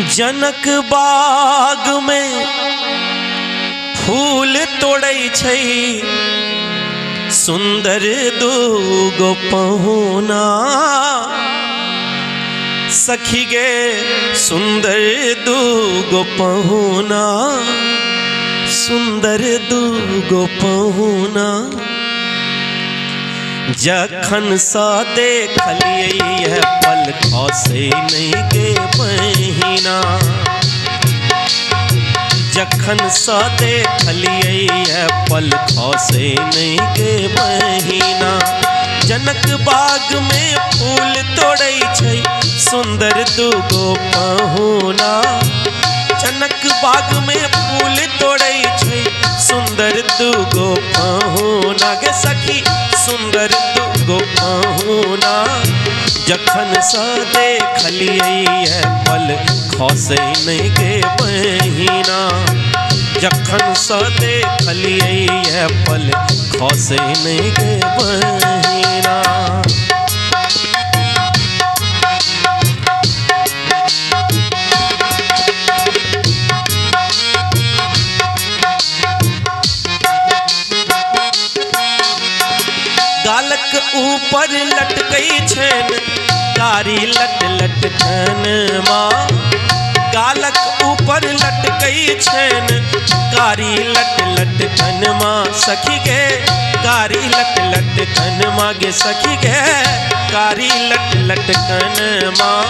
जनक बाग में फूल तोड़ै छै, सुंदर दूगो पहुना। सखी गे सुंदर दूगो पहुना, सुंदर दूगो पहुना। जखन सँ देखलियै पल खसै नहि गे बहिना। जखन सँ देखलियै पल खसै नहि गे बहिना। जनक बाग में फूल तोड़ै छै, सुंदर दूगो पहुना। जनक बाग में फूल तोड़ै छै, सुंदर दूगो पहुना। गे सखी सुंदर दूगो पहुना। जखन सँ देखलियै पल खसै नहि गे बहिना। जखन सँ देखलियै पल खसै नहि गे बहिना। गालक ऊपर लटकै छैन कारी लट लटकन माँ। गालक ऊपर लटकै छैन कारी लट लटकन माँ। सखी गे कारी लट लटकन माँ, गे सखी गे कारी लट लटकन माँ।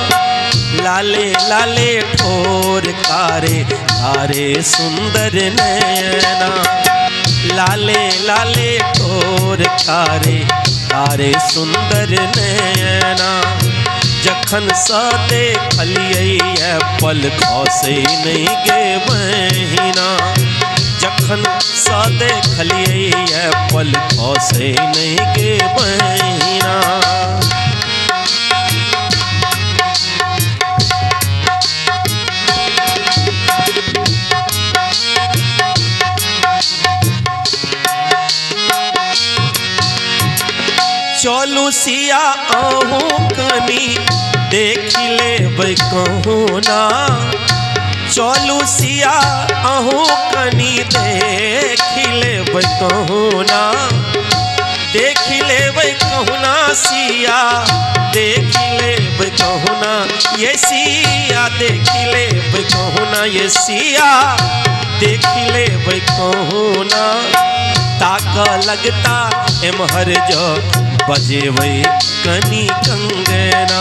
लाले लाले ठोर कारे कारे सुंदर नैना। लाले लाले ठोर कारे कारे सुंदर नैना। जखन सँ देखलियै पल खसै नहि गे बहिना। जखन सँ देखलियै पल खसै नहि गे बहिना। चलू सिया अहूँ कनी देख लेबै कहुना। चलू सिया अहूँ कनी देख लेबै कहुना। देख लेबै कहुना सिया, देख लेबै कहुना ये सिया। देख लेबै कहुना ये सिया, देख लेबै कहुना। ताक लगता एम्हर जो बजेबै कनी कंगना।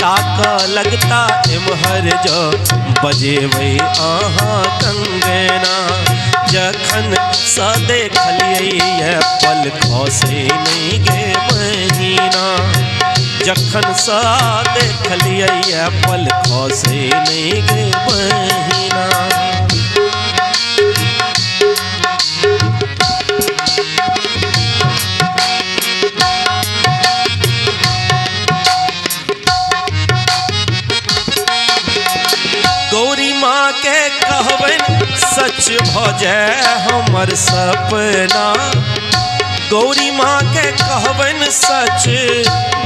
ताक लगता एम्हर जो बजेबै अहाँ कंगना। जखन सँ देखलियै पल खसै नहि गे बहिना। जखन सँ देखलियै पल खसै नहि गे बहिना। गौरी माँ के कहबनि सच भऽ जाय हमर सपना। गौरी माँ के कहबनि सच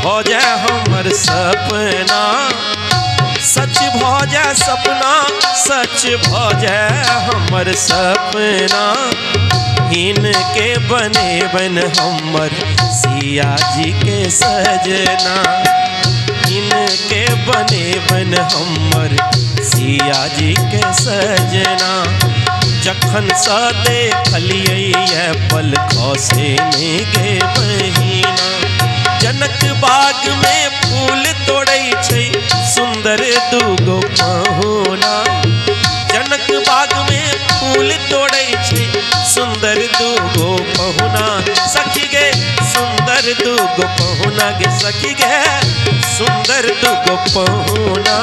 भऽ जाय हमर सपना। सच भऽ जाय सपना, सच भऽ जाय हमर सपना। हिनके बनेबनि हमर सिया जी के सजना। हिनके बनेबनि हमर सिया जी के सजना। जखन सँ देखलियै पल खसै नहि गे बहिना। जनक बाग में फूल तोड़ै छै, सुंदर दूगो पहुना। जनक बाग में फूल तोड़ै छै, सुंदर दूगो पहुना। सखी गे सुंदर दूगो पहुना, गे सखी गे सुंदर दूगो पहुना।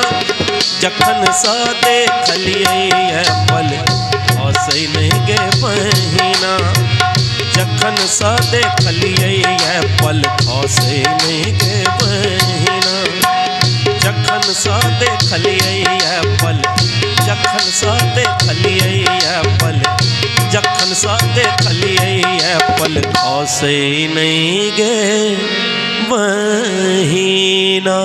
जखन सँ देखलियै पल खसै नहि गे बहिना। जखन सँ देखलियै पल खसै नहि गे बहिना। जखन सँ देखलियै पल, जखन सँ देखलियै पल, जखन सँ देखलियै पल खसै नहि गे बहिना।